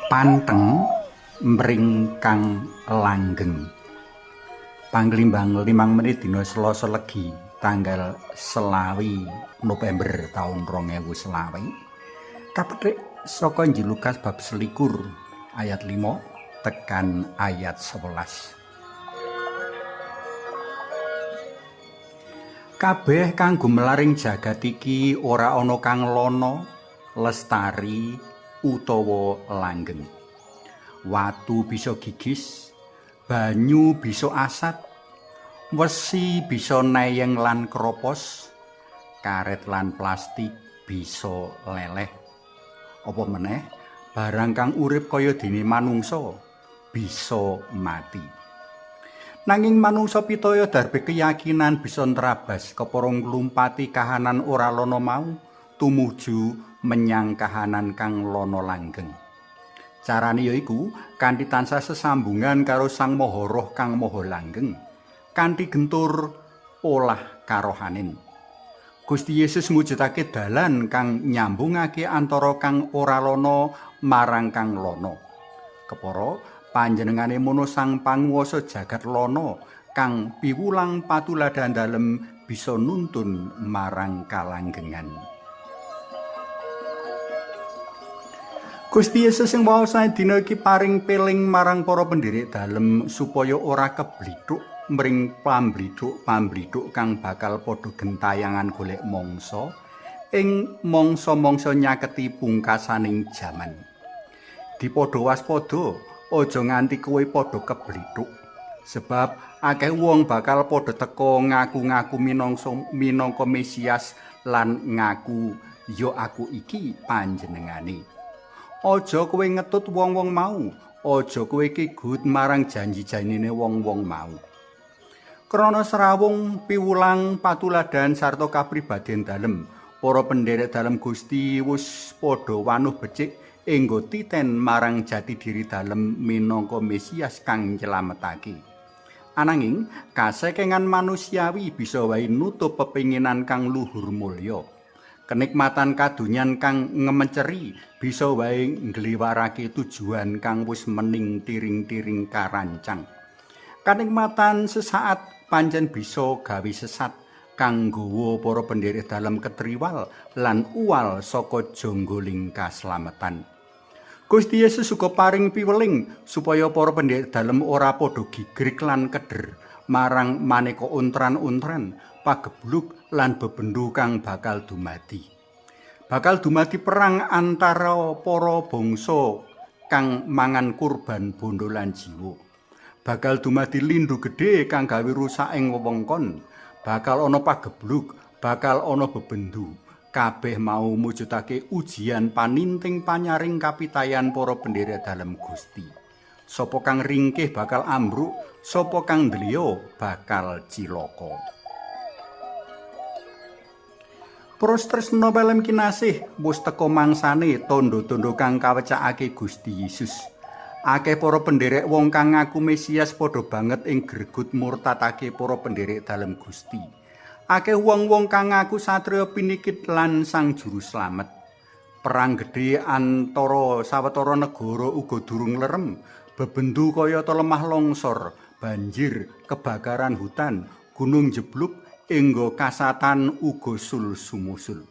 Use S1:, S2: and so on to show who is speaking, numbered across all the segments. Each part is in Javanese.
S1: Panteng mring kang langgeng. Panglimbang 5 menit dina Selasa Legi tanggal 20 November taun 2020. Kapethik saka Injil Lukas bab 21 ayat 5 tekan ayat 11. Kabeh kang gumelaring jagat iki ora ana kang lana, lestari utawa langgeng. Watu bisa gigis, banyu bisa asat, wesi bisa neyeng lan kropos, karet lan plastik bisa leleh. Apa meneh barang kang urip kaya dene manungsa bisa mati. Nanging manungsa pitaya darbe keyakinan bisa ntrabas kepara nglumpati kahanan ora lana mau tumuju menyang kahanan kang lana langgeng. Carane yaiku kanthi tansah sesambungan karo Sang Maha Roh kang maha langgeng, kanthi gentur olah karohanin. Gusti Yesus mujudake dalan kang nyambungake antara kang ora lana marang kang lana. Kepara panjenengane mono Sang Panguwasa jagat lana kang piwulang patuladan dalem bisa nuntun marang kalanggengan. Gusti Yesus sing waosan dina iki paring peling marang para pendherek dalem supaya ora keblithuk mring pamblithuk-pamblithuk kang bakal padha gentayangan golek mangsa ing mangsa-mangsa nyaketi pungkasaning jaman. Dipadha waspada, aja nganti kowe padha keblithuk, sebab akeh wong bakal padha teka ngaku-ngaku minangka Mesias lan ngaku ya aku iki panjenengane. Aja kowe ngetut wong-wong mau, aja kowe kigut marang janji-janjine wong-wong mau. Krana srawung piwulang patuladan sarta kapribaden dalem, para pendherek dalem Gusti wis padha wanuh becik enggo titen marang jati diri dalem minangka Mesias kang nyelametake. Ananging kasekengan manusiawi bisa wae nutup pepinginan kang luhur mulya. Kenikmatan kadonyan kang ngemenceri bisa wae ngliwarake tujuan kang wis mening tiring-tiring karancang. Kanikmatan sesaat pancen bisa gawe sesat kang nggawa para pendherek dalem ketriwal lan uwal saka jonggoling kaslametan. Gusti Yesus uga paring piweling supaya para pendherek dalem ora padha gigrik lan keder marang maneka ontran-ontran, pagebluk lan bebendu kang bakal dumadi. Bakal dumadi perang antara para bangsa kang mangan kurban bondo lan jiwa. Bakal dumadi lindu gedhe kang gawe rusak ing wewengkon. Bakal ana pagebluk, bakal ana bebendu. Kabeh mau mujudake ujian paninting panyaring kapitayan para pendherek dalem Gusti. Sapa kang ringkih bakal ambruk, sapa kang ndliya bakal cilaka. Pros tresna pelem kinasih wis teka mangsane tandha-tandha kang kawecakake Gusti Yesus. Akeh para pendherek wong kang ngaku Mesias padha banget ing gregut murtadake para pendherek dalem Gusti. Akeh wong-wong kang ngaku satriya pinikit lan Sang Juru Slamet. Perang gedhe antara sawetara negara uga durung lerem, bebendu kayata lemah longsor, banjir, kebakaran hutan, gunung jebluk, enggo kasatan uga sul sumusul.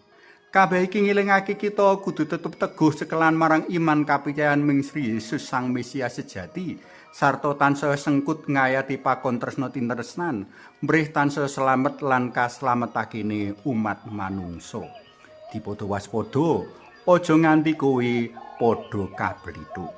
S1: Kabeh iki ngilingake kita kudu tetep teguh cekelan marang iman kapicayan ming Sri Yesus Sang Mesias sejati, sarta tansaya sengkut ngayati pakon tresna tinetresnan, mrih tansaya slamet lan kaslametakene umat manungsa. Dipadha waspada, aja nganti kowe padha kablithuk.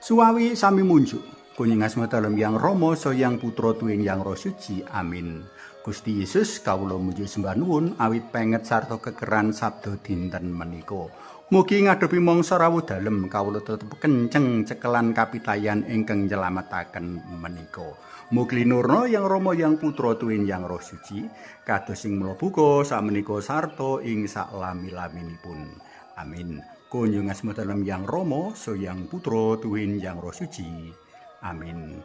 S1: Suwawi sami munjuk. Kunying asma dalem Yang Rama, Sang Putra tuwin Yang Roh Suci. Amin. Gusti Yesus, kawula muji sembah nuwun awit penget sarta kekeran sabda dinten menika. Mugi ngadepi mangsa rawuh dalem kawula tetep kenceng cekelan kapitayan ingkang nyelametaken menika. Mugi linurna Yang Rama, Yang Putra tuwin Yang Roh Suci, kados sing mula buka samenika sarta ing saklami-laminipun. Amin. Kunjung asma dalem Yang Rama, Sang Putra tuwin Yang Roh Suci. Amin.